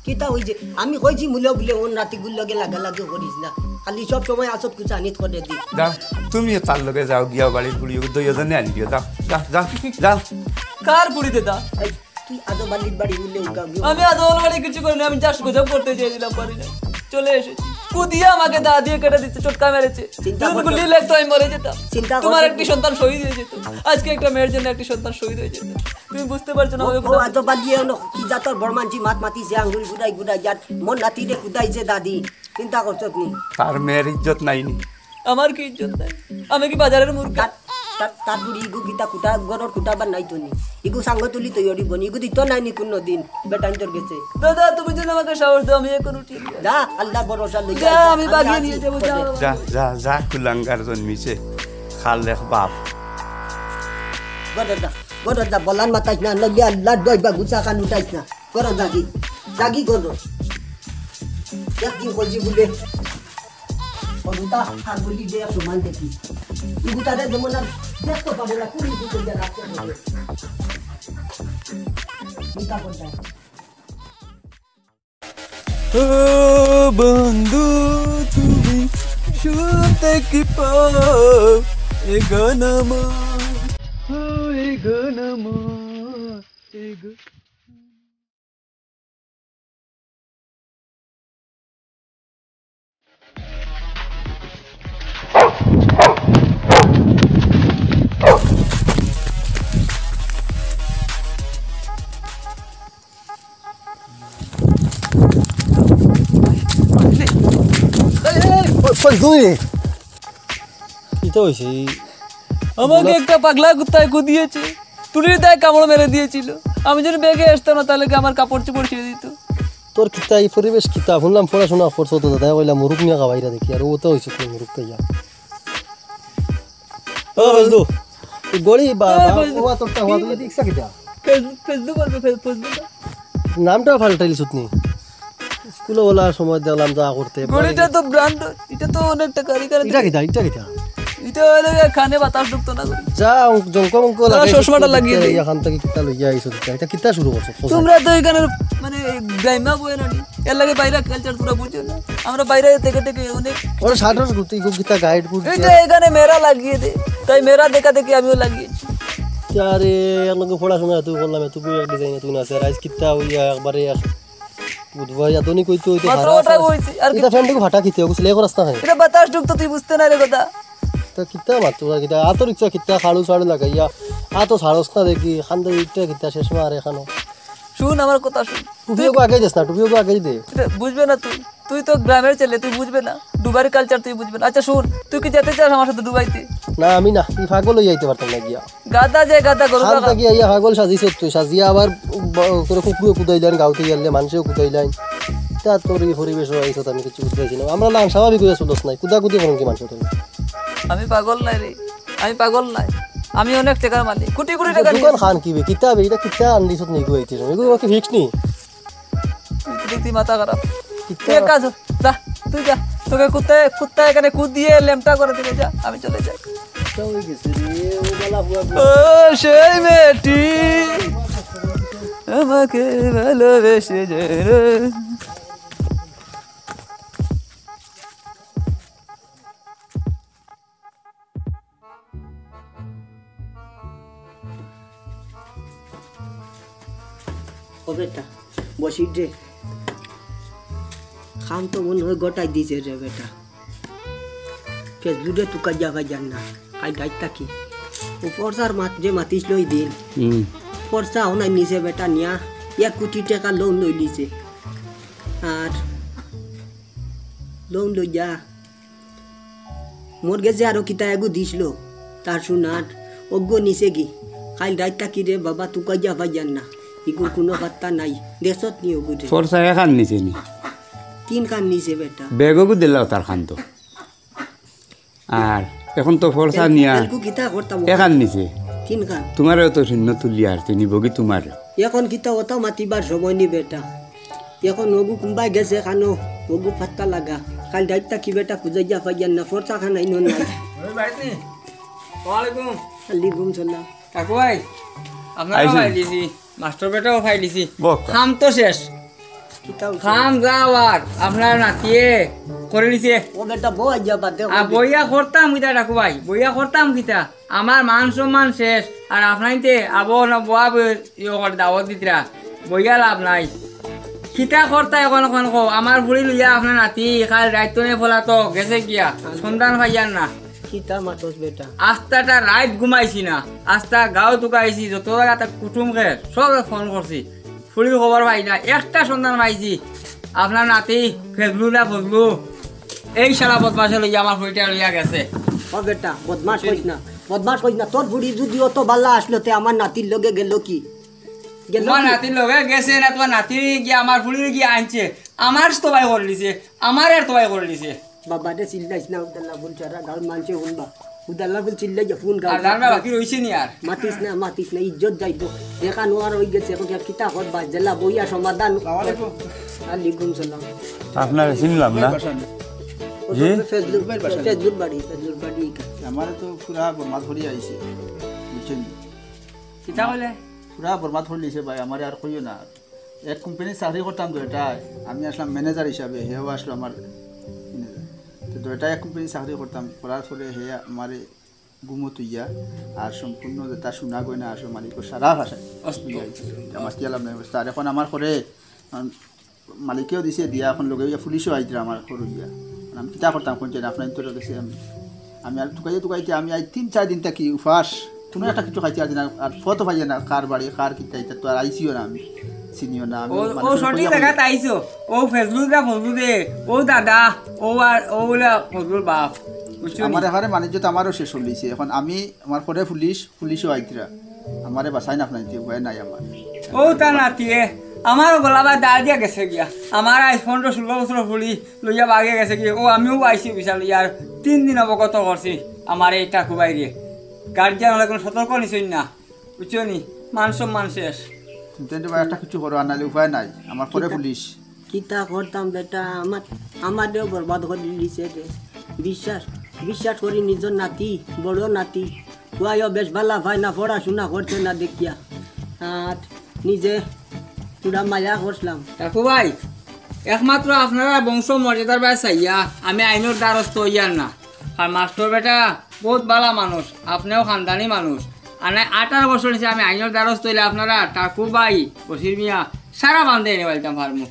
কিতা হইছে? আমি কইছি মূল্য বুলে ওন রাতিগুর লগে লাগালাগি করিস না। খালি সব সময় আসত কুচানিত করে দি। যাও, তুমি তার লগে যাও, গিয়া বাড়ির বুড়ি ওকে দুইজনে আনি দিও। যাও, যাও, যাও, যাও। কার বুড়ি দাদা? এই, তুই আদো বালির বাড়ি উল্লে উকা গিয়ে। আমি আদো বালির বাড়ি কিছু করি না, আমি just গুজব করতে চেয়েছিলাম, পারি না। চলে এসেছি। কুদিয়ে আমাকে দা দিয়ে কেটে দিচ্ছে, চটকা মেরেছে। চিন্তা দুদিন করতে গুলি লাগতো, আমি মরে যেতাম। চিন্তা তোমার করতে একটি সন্তান শহীদ হয়ে যেত। আজকে একটা মেয়ের জন্য একটি সন্তান শহীদ হয়ে যেত। তুমি বুঝতে পারছো না, ও, আমাকে ও কোথাও আদো বালিয়ে হলো, কি জাতর বড় মানছি মাত মাতি যে আঙ্গুল গুদাই গুদাই যার মন নাতি রে কুদাই যে দাদি। চিন্তা করছো তুমি? তার মেয়ের ইজ্জত নাই নি। আমার কি ইজ্জত নাই? আমি কি বাজারের মুরগা? তার, তার, তার বুড়ি ইগু কিতা কুটা, গরর কুটা বানাইতো নি। ইগু সাঙ্গ তুলি তৈরি বনি, ইগু দিত নাই নি কোনো দিন, বেটাইন্তর গেছে। দাদা, তুমি যেন আমাকে সাহস দাও, আমি এখন উঠি। যা, আল্লাহ ভরসা লই যা, যা, আমি আমি বাগিয়ে আছি। নিয়ে যাবো, যা। যা, যা, যা, কুলাঙ্গার জন্মিছে, খালেক বাপ। গরর যা, গরর যা, বলান মাতাইস না, নইলে আল্লাহর দোয়াই বা গুছা খান উঠাইস না। গরর যাগি, যাগি গরর। একদিন কইছি বুলে, কবিতা আর বলি যে একটু মান দেখি। ইগুতারে যেমন আর দেখতে পারে না, কুড়ি দিকে যে রাখতে পারে। চিন্তা করতে। ও বন্ধু, তুমি শুনতে কি পাও এ গান আমার? ও এ গান আমার, এ গান কই, কই তুই? কিতা হইছে? এই আমাকে একটা পাগলা কুত্তায় কুদিয়েছে। টুলির দায় কামড় মেরে দিয়েছিল। আমি যদি বেগে আসতাম না, তাহলে কি আমার কাপড় চোপড় ছিঁড়ে দিত? তোর কিতা ই পরিবেশ কিতা? হুনলাম পড়াশোনা করছস তো দাদা, কইলা মুরুক নিয়া খাবাইরা দেখি, আর ও তো অইছে তুই মুরুক খাইয়া। ও ফজলু, ই গড়ি বা, ও বা, ফজলু। ও তোরটা হওয়া তুই দেখছা কিতা? ফেসবুক, ফেসবুক বলবে, ফেস-, ফেসবুক। নামটা পাল্টাইলিছত নি? স্কুলে ওলা সময় দেখলাম যা করতে। ঘড়িটা তো ব্র্যান্ড, এটা তো অনেক টাকা, এখানে এটা কিতা, এটা কিতা? এটা হইলো গিয়া কানে বাতাস ঢুকতো না। যা, জঙ্ক মঙ্ক তোরা লাগাইছো, চশমাটা লাগিয়ে দে। এখান থেকে কিতা লইয়া আইছো কিতা? এটা কিতা শুরু করছো? তোমরা তো এখানে মানে গ্রাইমা বই না নি, এর লাগে বাইরে কালচার তোরা বুঝো না। আমরা বাইরে থেকে থেকে অনেক ওরা শার্টর গুটি গো কিতা গাইড গুটি। এটা এখানে মেরা লাগিয়ে দে, তাই মেরা দেখা দেখি আমিও লাগিয়েছি। আরে, এর লগে পড়াশোনা তুই করলাম, তুই এক ডিজাইন তুই না স্যার, আইজ কিতা হইয়া একবারে এক বুধবার আধুনিক হইতে হইতে মাত্র হারা ওটা আসাস। কইছি, আর কি? এটা ফ্যানটাকে ফাটা কিতে, ওকে সিলাই করাস না হয়। এটা বাতাস ঢুকতো, তুই বুঝতে না রে কথা। তা কিতা মাত্র আর কিতা, আতো রিক্সা কিতা, খাড়ু সাড়ু লাগাইয়া, আতো সারস না দেখি, খান্দা ইটা কিতা, শেষ মার এখানো। শুন আমার কথা শুন। টুপি তুই ওকে আগে দিস না, টুপি ওকে আগে দে। এটা বুঝবে না তুই, তুই তো গ্রামের ছেলে, তুই বুঝবে না, ডুবারি কালচার তুই বুঝবে না। আচ্ছা শুন, তুই কি যেতে চাস আমার সাথে ডুবাইতে? না, আমি না, এই পাগল হইয়া আইতে পারতাম না গিয়া। গাধা যে গাধা, গরু খান গাধা। থাকি আইয়া পাগল সাজিছ তুই, সাজিয়া আবার ব-, তোর কুকুরে কুদাইলাইন, গাঁওতে গেলে মানুষেও কুদাইলাইন। তা তোর এই পরিবেশ হয়েছে, আমি কিছু বুঝতে পারছি না। আমরা লাং স্বাভাবিক হইয়া চলস নাই, কুদাকুদি করুন কি মানুষ তোর? আমি পাগল নাই রে, আমি পাগল নাই, আমি অনেক টাকার মালিক, কোটি কোটি টাকা দোকান নিয়ে খান কি বে, কিতা বে, এটা কিতা আনলি সত নিগু আইতে সময়, এগুলো কি ফিক্স নি? তুই দেখছি মাথা খারাপ। কিতা? তুই এক কাজ কর, যা, তুই যা, তোকে কুত্তা, কুত্তা এখানে কুদ দিয়ে লেমটা করে দিবে, যা, আমি চলে যাই। কিতা হয়ে গেছে রে, ও বালা হুয়া ও সেই বেটি আমাকে ভালোবেসে যে রে। ও বেটা, বসির রে। খাম তো মনে হয় গোটাই দিছে রে বেটা। ফেসবুকে তুকা যাওয়া যান না। আই ডাইট থাকি। ও ফর্সার মাত যে মাতিস লই দিন। হুম। ফর্সা ওনাই নিছে বেটা নিয়া। এক কোটি টাকা লোন লই লিছে। আর লোন লই যা। মোর গেছে আরো কিতা এগু দিছিল, তার সোনার, ওগো নিছে গি। কাইল রাইত থাকি রে বাবা, তুকাইয়া পাইয়ার না, ইগুর কুনু পাত্তা নাই, দেশত নি ওগু রে। ফর্সা এখান নিছে নি? তিন খান নিছে বেটা। বেগগু দিলাও তার খান তো। আর এখন তো ফর্সা এল-, নিয়া এলকু কিতা করতাম? এখান নিছে। তিন খান। তোমারেও তো শূন্য তুলিয়া আর তে নিবগি তোমারে। এখন কিতা ওতা মাতিবার সময় নি বেটা। এখন ওগু কুম্বাই গেছে খানো, ওগু পাত্তা লাগা। কাইল রাইত থাকি বেটা খুজাইয়া পাইয়ার না, ফর্সা খান আইনো নাই। ওই বাড়িত নি? ওয়ালাইকুম। ওয়ালাইকুম সালাম। কাকু ভাই, আপনারা আইছেন? পাইলিছি, মাস্টার বেটাও পাইলিছি। বক্কা। কাম তো শেষ। কিতা হইছে? কাম যাওয়ার আপনার নাতিয়ে করে নিছে। ও বেটা, বউ আইয়া বাদ দে, আর বইয়া করতাম কিতা কাকু ভাই? বইয়া করতাম কিতা? আমার মান সম্মান শেষ, আর আপনাইতে আবো না বয়া বই ইয়ে করে দাওয়াত দিতরা, বইয়া লাভ নাই। কিতা করতা এখন, এখন কও, আমার ফুড়ি লইয়া আপনার নাতি কাইল রাইত তনে ফলাতো গেছে গিয়া, সন্ধান পাইয়ার না। কিতা মাতস বেটা? আস্তাটা রাইত ঘুমাইছি না, আস্তা গাঁও তুকাইছি, যত জাগাত কুটুম খের, সব ফোন করছি, ফুড়ির খবর পাই না, একটা সন্ধান পাইছি, আপনার নাতি ফেজলু না ফজলু, এই শালা বদমাশে লইয়া আমার ফুড়িটা লইয়া গেছে। ও বেটা, বদমাশ কইস না, বদমাশ কইস না। তোর ফুড়ি যদি অত বালা আসলো, তে আমার নাতির লগে গেল কি? গেল তোমার কি? নাতির লগে গেছে না, তোমার নাতি গিয়া আমার ফুড়ির গিয়া আনছে, আমার তো ভাই করে দিছে, আমার আর তো ভাই করে দিছে। বাবা রে, চিল্লাইস না, উদাল্লা ফুল ছাড়া গাঁর মানষে হুনবা। উদাল্লা ফুল চিল্লাইয়া ফুন গাও। আর জানবা বাকি রইছে নি আর? মাতিস না, মাতিস না, ইজ্জত যাইবো। দেখা নোয়ার হই গেছে, এখন কিতা কর বাস দিলা, বইয়া সমাধান। আসসালামু আলাইকুম। ওয়ালাইকুম সালাম। আপনারে চিনলাম না। ও তো জি? ফেজলুর, ফেজলুর বাড়ি, ফেজলুর বাড়ি। আমারে তো পুরা বরবাদ করিয়া আইছে, বুঝছইন নি? কিতা কইলে? পুরা বরবাদ করিলিছে ভাই, আমারে আর কইও না। এক কোম্পানির চাকরি করতাম দুইটায়, আমি আসলাম ম্যানেজার হিসাবে, হেও আসলো আমার ম্যানেজার। তো দুইটায় এক কোম্পানির চাকরি করতাম, করার পরে হে আমারে গুমো তুইয়া আর সম্পূর্ণ যেটা সোনা গয়না আসলো মালিকর সারা ভাষায়। আস্তে, আস্তে, আস্তে। আমার কি আলাপ নাই অবস্থা। আর এখন আমার করে, আম, মালিকেও দিছে দিয়া, এখন লগে অইয়া পুলিশও আইতরা আমার ঘর অইয়া। মানে আমি কিতা করতাম, কোন চেন আপনার তো গেছে আমি, আমি আর তুকাইতে তুকাইতে আমি আজ তিন চার দিন থাকি উপাস, কোনো একটা কিছু খাইতে পারছি না, আর ফটো পাইয়া না, কার বাড়ি, কার কিতা, ইতা তো আর আইছিও না আমি, চিনিও না আমি। ও, মানে ও সঠিক জায়গাত আইছো, ও ফেজলুর গা ফজলু দে, ও দাদা, ও আর ও বলে ফজলুর বাপ, বুঝছো নি? আমার এবারে মানিজ্য তো আমারও শেষ হলিছে, এখন আমি আমার ঘরে পুলিশ, পুলিশও আইতরা, আমারে বাসাই না আপনাইতে উপায় নাই আমার। ও তার নাতিয়ে, আমারও গলা বায় দায় দিয়া গেছে গিয়া। আমার আইজ পনেরো ষোলো বছর ফুড়ি লইয়া বাগে গেছে গিয়া। ও আমিও আইছি বিচার লইয়া, আর তিন দিন অবগত করছি আমার এই টাকু বাইরে। গার্জিয়ান হলে কোনো সতর্ক নিছইন না, বুঝছো নি? মান সম্মান শেষ। তুমি তো একটা কিছু করো, আর নাইলে উপায় নাই, আমার পরে কিতা? পুলিশ। কিতা করতাম বেটা, আমার, আমারেও বরবাদ করি দিছে রে। বিশ্বাস, বিশ্বাস করি নিজর নাতি, বড় নাতি, পুয়াইও বেশ ভালা পায় না, পড়াশোনা করছে না দেখিয়া। আর নিজে পুরা মায়া করছিলাম। টাকু ভাই, একমাত্র আপনারা বংশ মর্যাদার বায় চাইয়া আমি আইনর দ্বারস্থ অইয়ার না। আর মাস্টর বেটা বহুত ভালা মানুষ, আপনেও খানদানি মানুষ। আর নাই আঠারো বছর নিচে আমি আইনর দ্বারস্থ অইলে আপনারা টাকু ভাই, বশির মিয়া, সারা বান্ধে এনে পাইতাম পারমু।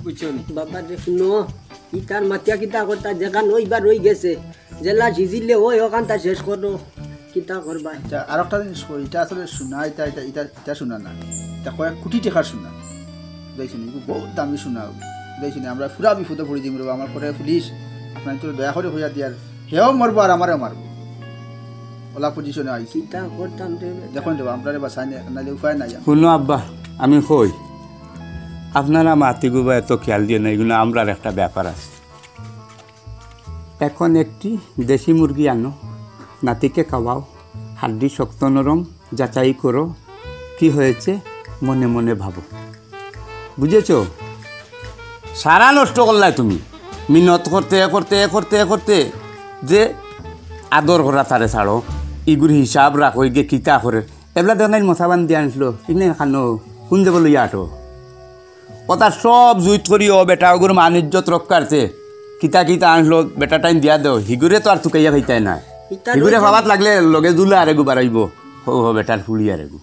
বুঝছো নি? বাবা রে, হুনো, ইতার মাতিয়া কিতা করতা, যেখান অইবার অই গেছে, যেলা সিজিলে অয়, অখানতা শেষ করো, কিতা করবা? আচ্ছা, আর একটা জিনিস কই, ইটা আসলে সোনা, ইটা, ইটা, ইটা, ইটা সোনা না, ইটা কয়েক কোটি টেকার সোনা। বুঝাইছো নি? ইগু বহুত দামি সোনা, বুঝাইছো নি? আমরা পুরা বিপদো পড়ি দিমু রে বা, আমার পরে পুলিশ, আপনাইনতরে দয়া করি কইয়া দিয়ার, হেও মরবো আর আমারেও মারবো। অলা পজিশনে আইছি। কিতা করতাম রে বেটা? দেখইন রে বা, আমরারে বাচাইন, নাইলে উপায় নাই। হুনো আব্বা, আমি কই, আপনারা মাতিগুবা এত খেয়াল দিও না, ইগুন আমরার একটা ব্যাপার আছে। এখন একটি দেশি মুরগি আনো, নাতিকে খাওয়াও, হাড্ডি শক্ত নরম, যাচাই করো, কি হয়েছে মনে মনে ভাবো। বুঝেছো? সারা নষ্ট করলায় তুমি। মিনত করতে, করতে, করতে, করতে যে আদর করা তারে ছাড়ো, ইগুর হিসাব রাখো, ইগে কিতা করে। এবলা দেখো নাইন মশা বান্ধি আনছিল, ইনে খানো, কোন দেব লইয়া আটো? কথা সব জুইত করিও বেটা, ওগুর মান ইজ্জত রক্ষার্থে। কিতা কিতা আনছিল, বেটা টাইম দিয়া দেও। হিগুরে তো আর তুকাইয়া খাইতায় না। ইতা হিগুরে রইছে খাওয়াত নি? লাগলে লগে দুলা আরেগু বাড়াইবো। হো হো, বেটার ফুলি আরেগু।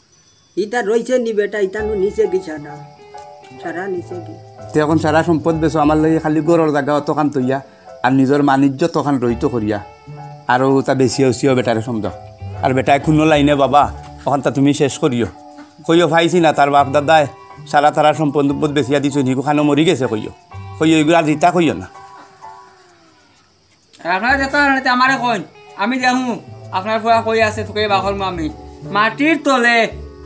ইতা রইছে নি বেটা, ইতা নু নিচে কি সারা? সারা নিচে কি? তে এখন সারা সম্পদ বেচো, আমার লাগি খালি ঘরর জাগা অতখান তইয়া, আর নিজর মান ইজ্জত অখান রইত করিয়া, আর ওতা বেচিয়া উচিয়াও বেটারে সমঝাও। আর বেটায় কুনো লাইনে বাবা, অখানতা তুমি শেষ করিও। কইও পাইছি না, তার বাপ দাদায় সারা তারা সম্পদ সম্পদ বেচিয়া দিছইন, হিগু খানো মরি গেছে কইও। কইও, ইগুলা আর ইতা কইও না। আর আপনারা যেতা জানইন, তে আমারে কইন, আমি দেখমু আপনার পুয়া কই আছে, তোকে বার করমু আমি। মাটির তলে,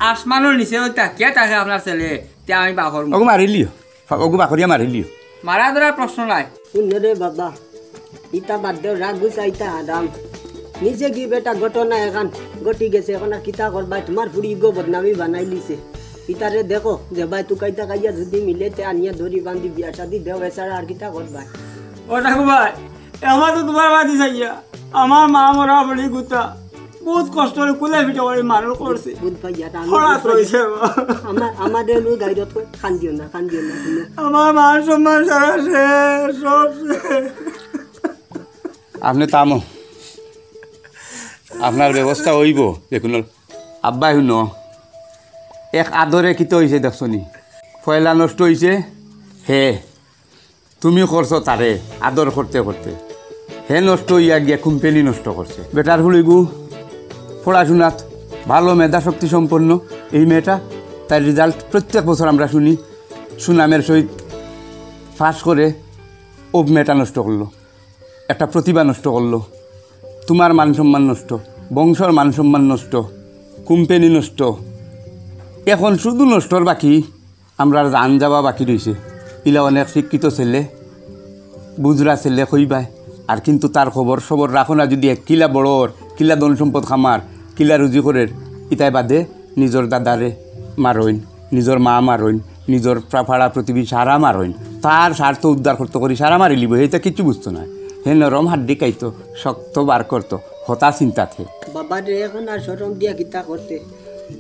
আসমানর নিচে ওই তাকিয়া থাকে আপনার ছেলে, তে আমি বার করমু। ওগু মারিলিও, ওগু বাকরিয়া মারিলিও। মারা ধরার প্রশ্ন নাই। হুনো রে বাবা, ইতা বাদ দেও, রাগ গুছা ইতা হারাম। নিচে কি বেটা ঘটনা এখান ঘটি গেছে, এখন আর কিতা করবায়? তোমার ফুড়ি ইগো বদনামি বানাইলিছে। ইতারে দেখো, যে বায় তুকাইতা কাইয়া যদি মিলে, তে আনিয়া দড়ি বান্ধি বিয়া শাদি দেও, এছাড়া আর কিতা করবায়? ও ঠাকু ভাই, আমার তো তোমার বাদি চাইয়া, আমার মা মরা বলি গুতা, বহুত কষ্ট করে কুলে পিঠে করে মানুষ করছে। বুঝ পাইয়া, তা আমি খরা বুঝ পাইয়া। রইছে। আমার, আমাদের লই গাইরত করে কান্দিও না, কান্দিও না, হুনো। আমার মান সম্মান সারা শেষ, সব শেষ। আপনে থামো, আপনার ব্যবস্থা অইবো। দেখুন, আব্বায় হুনো, এক আদরে কিতা অইছে দেখছো নি? পয়লা নষ্ট অইছে হে, তুমি করছো তারে আদর করতে করতে, হে নষ্ট অইয়া গিয়া কোম্পানি নষ্ট করছে। বেটার ফুড়িগু পড়াশোনাত ভালো মেধাশক্তি সম্পন্ন এই মেয়েটা, তার রেজাল্ট প্রত্যেক বছর আমরা শুনি সুনামের সহিত পাস করে, ও মেয়েটা নষ্ট করলো। একটা প্রতিভা নষ্ট করলো, তোমার মান সম্মান নষ্ট, বংশর মান সম্মান নষ্ট, কোম্পানি নষ্ট। এখন শুধু নষ্টর বাকি, আমরার জান যাওয়া বাকি রইছে। ইলা অনেক শিক্ষিত ছেলে, বুঝরা ছেলে কইবায়, আর কিন্তু তার খবর সবর রাখো না। যদি এক কিলা বড়র, কিলা ধন সম্পদ খামার, কিলা রুজি করের, ইতায় বাদে নিজর দাদারে মারইন, নিজর মা মারইন, নিজর প্রা-, পাড়া প্রতিবেশী সারা মারইন। তার স্বার্থ উদ্ধার করতো করি সারা মারিলিবো, হেইতা কিচ্ছু বুঝতো নায়। হে নরম হাড্ডি খাইতো, শক্ত বার করতো, হতা চিন্তা থে। বাবা রে, এখন আর শরম দিয়া কিতা করতে?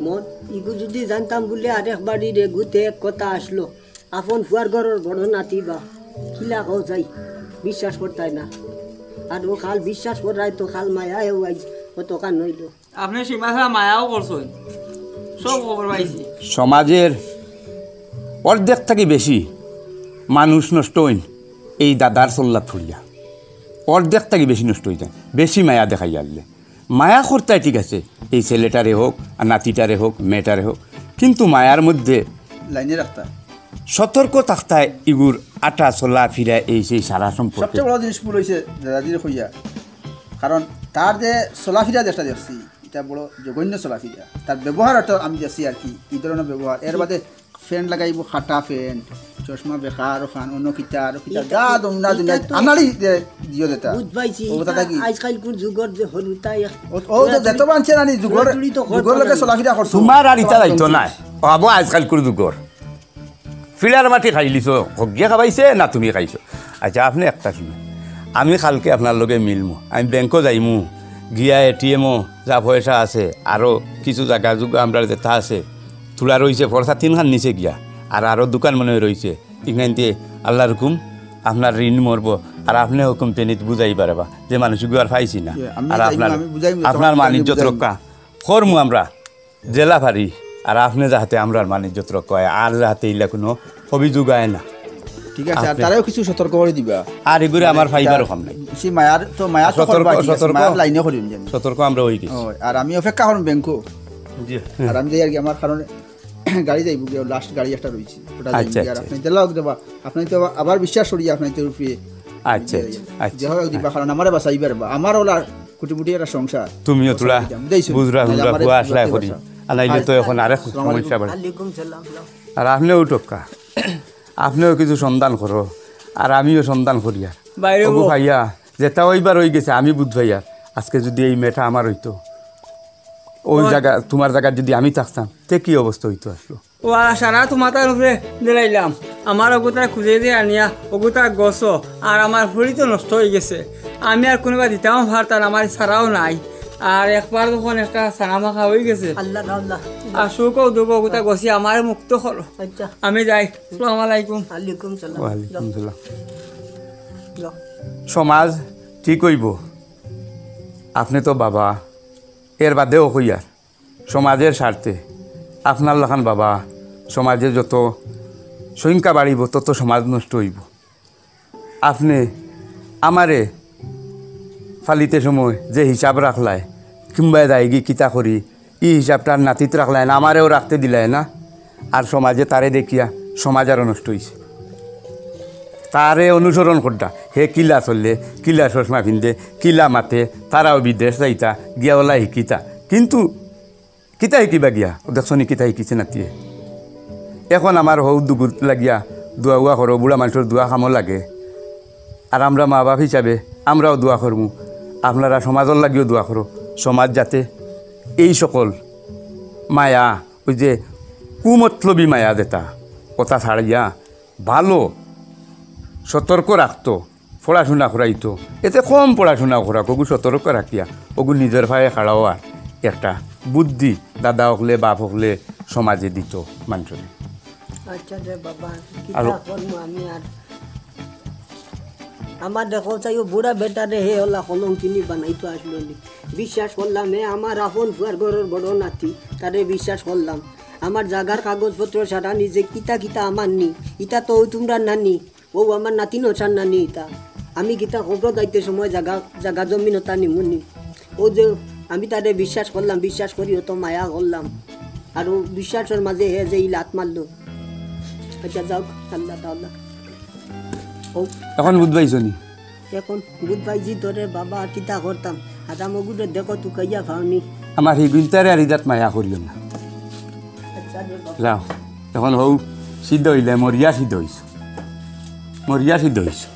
মন ইগু যদি জানতাম বুলে আরেক বাড়ির এগুতে এক কথা আসলো, আপন ফুয়ার ঘরর বড় নাতি বা, কিলা কও যাই, বিশ্বাস করতায় না। আর ও খাল বিশ্বাস করায় তো খাল মায়ায় ও আইজ কতখান অইলো। আপনে সীমা ছাড়া মায়াও করছইন, সব খবর পাইছি। সমাজের অর্ধেক থাকি বেশি মানুষ নষ্ট অইন এই দাদার চল্লাত পড়িয়া, অর্ধেক থাকি বেশি নষ্ট অই যায়, বেশি মায়া দেখাইয়া আনলে। মায়া করতায় ঠিক আছে, এই ছেলেটারে হোক আর নাতিটারে হোক, মেয়েটারে হোক, কিন্তু মায়ার মধ্যে লাইনে রাখতা। সতর্ক থাকতায় ইগুর আটা চলা ফিরা এই সেই সারা সম্পর্কে। সবচেয়ে বড় জিনিস ভুল অইছে দাদাজির কইয়া, কারণ তার যে চলাফিরা যেটা দেখছি, এটা বড় জঘন্য চলাফিরা। তার ব্যবহার একটা আমি দেখছি আর কি, এই ধরনের ব্যবহার। এর বাদে প্যান্ট লাগাইবো, কাটা প্যান্ট, চশমা বেকার, ওখান অন্য কিতা, আরো কিতা, ইটা, যা দুনিয়া ইটা দুনিয়া তো আনালি দে-, দিও দেতা। বুঝ পাইছি, ও, ইটা দাদা কি? আজকালকুর যুগর যে হলুতা এক-, ও, ও, তো ওরা যত চুরি, বানছে না নি, যুগর, ওরা চুরি তো করতো যুগর লগে না। চলাফেরা করছো। তোমার আর ইটা যাইতো না। ও, আবো আজকালকুর যুগর। ফিলার মাটি খাইলিছো, হগিয়ে খাবাইছে না তুমি খাইছো? আচ্ছা, আপনে একটা শুনো, আমি কালকে আপনার লগে মিলমু, আমি ব্যাংকো যাইমু, গিয়া এটিএমও যা পয়সা আছে, আরো কিছু জাগা জুগা আমরার যেতা আছে, থুড়া রইছে, ফর্সা তিনখান নিচে গিয়া, আর আরো দুকান মনে হয় রইছে, ইখানতে আল্লাহর হুকুম আপনার ঋণ মরবো, আর আপনে হুকুম পেনিত বুঝাই পারবা যে মানুষগুলো আর পাইছি না, ইয়ে, আমি আর যাইমু, আপনার, আমি বুঝাইমু, আপনার তখন মান আমি ইজ্জত বুঝাইমু। রক্ষা করমু আমরা। জেলা ফারি, আর আপনে যাহাতে আমরার মান ইজ্জত রক্ষা হয়, আর যাহাতে ইলা কোনো অভিযোগ আয় না। ঠিক আছে, আর আপনে তারাও কিছু সতর্ক করি দিবা। আর এগুরে আমার মানে, ফাইবার এটা কম নাই। সে মায়ার তো, মায়ার তো সতর্ক, করবা, ঠিক আছে, সতর্ক। মায়ার লাইনে করিম জানি। সতর্ক আমরা হই গেছি। ও, আর আমি অপেক্ষা করুন ব্যাংকো। জি। আর আমি যাই আর কি, আমার কারণে গাড়ি যাইব গিয়া, লাস্ট গাড়ি একটা রইছে, ওটা যাইব আচ্ছা, গিয়া। আর আচ্ছা। আপনি দিলাও দেবা, আপনি তো আবার বিশ্বাস করি, আপনি তো রুপিয়ে আচ্ছা, আচ্ছা, আচ্ছা। যে হয় দিবা, কারণ আমারে বাঁচাইবার বা আমার ওলা কুটিমুটি একটা সংসার। তুমিও তোরা বুঝছো? বুঝরা, নাইলে বুঝরা, আমারে ফুয়া আসলাই করি। বাঁচা। আর নাইলে তো আচ্ছা। এখন আরেক আসসালামু সমস্যা আলাইকুম। বাড়ে। ওয়ালাইকুম সালাম। আর আপনেও টক্কা, আপনেও কিছু সন্ধান করো, আর আমিও সন্ধান করি। আর বাইরে ওগো ও। ভাইয়া, যেটা ওইবার হয়ে গেছে, আমি বুঝ ভাইয়া, আজকে যদি এই মেয়েটা আমার হইতো, ওই ওই। জায়গা, তোমার জায়গায় যদি আমি থাকতাম, তে কি অবস্থা হইতো আসলো? ও আল্লাহ, সারা তোমার তার উপরে দিলাইলাম। আমার অগুতা খুঁজে দিয়ে আনিয়া অগুতা গছো, আর আমার ফুড়ি তো নষ্ট হয়ে গেছে। আমি আর কোনোবা দিতামও পারতাম না, আমার ছাড়াও নাই। আর একবার যখন একটা সানা মাখা হয়ে গেছে, আল্লাহ, আল্লাহ। আর সুখ হোক দুঃখ হোক, অগুতা গছি আমার মুক্ত করো। আচ্ছা। আমি যাই। আসসালামু আলাইকুম। ওয়ালাইকুম সালাম। ওয়ালাইকুম সালাম। যাও। সমাজ ঠিক হইব, আপনি তো বাবা, এর বাদেও কইয়ার। সমাজের স্বার্থে আপনার লাখান বাবা, সমাজে যত সংখ্যা বাড়িব, তত সমাজ নষ্ট হইব। আপনি আমারে ফালিতে সময় যে হিসাব রাখলায়, কিংবা দায়গি কিতা করি, ই হিসাবটা নাতিত রাখলায় না, আমারেও রাখতে দিলায় না। আর সমাজে তারে দেখিয়া সমাজ আরও নষ্ট হইছে। তারে অনুসরণ করতা, হে কিলা চললে, কিলা চশমা পিন্দে, কিলা মাতে, তারাও বিদেশ যাইতা, গিয়া ওলা হিকিতা। কিন্তু কিতা হিকিবা গিয়া? ও দেখছো নি কিতা হিকিছে নাতিয়ে? এখন আমার হউ দুগুত লাগিয়া দোয়া উয়া করো, বুড়া মানুষর দোয়া কামো লাগে। আর আমরা মা বাপ হিসাবে আমরাও দোয়া করমু, আপনারা সমাজর লাগিও দোয়া করো। সমাজ যাতে এই সকল মায়া, ওই যে কুমতলবি মায়া যেটা, ওটা ছাড়িয়া ভালো সতর্ক রাখতো, পড়াশোনা করাইতো, এতে কম পড়াশোনা করা, ওগু সতর্ক রাখিয়া, ওগু নিজের পায়ে খাড়া হওয়ার একটা বুদ্ধি দাদা হকলে, বাপ হকলে সমাজে দিত মানুষরে। আচ্ছা রে বাবা, আর কিতা করমু আমি আর? আমার দেখো চাইও বুড়া বেটারে হে ওলা কলঙ্কিনী বানাইতো আসলো নি। বিশ্বাস করলাম, হে আমার আপন ফুয়ার ঘরর বড় নাতি, তারে বিশ্বাস করলাম। আমার জাগার কাগজপত্র সারা নিজে কিতা কিতা আমার নি, ইতা তো ওই তোমরা নানি। ও আমার নাতিন হসান নানি ইতা। আমি কিতা খবর গাইতে সময় জাগা, জাগা জমিন হতা নিমুনি। ও যে আমি তারে বিশ্বাস করলাম, বিশ্বাস করি অত মায়া করলাম। আর ও বিশ্বাসর মাঝে হে যে ই লাত মারলো। আচ্ছা যাও, আল্লাহ তাআলা। ও এখন বুঝ পাইছো নি? এখন বুঝ পাইছি তোরে বাবা, আর কিতা করতাম? আদাম ওগুরে দেখো তুকাইয়া পাওনি। আমার এই গুইন্তারে আর ইদাত মায়া করিও না। আচ্ছা রে বাবা। যাও, এখন হউ সিদ্ধ হইলে মরিয়া সিদ্ধ হইছো, মরিয়া সিদ্ধ হইছো।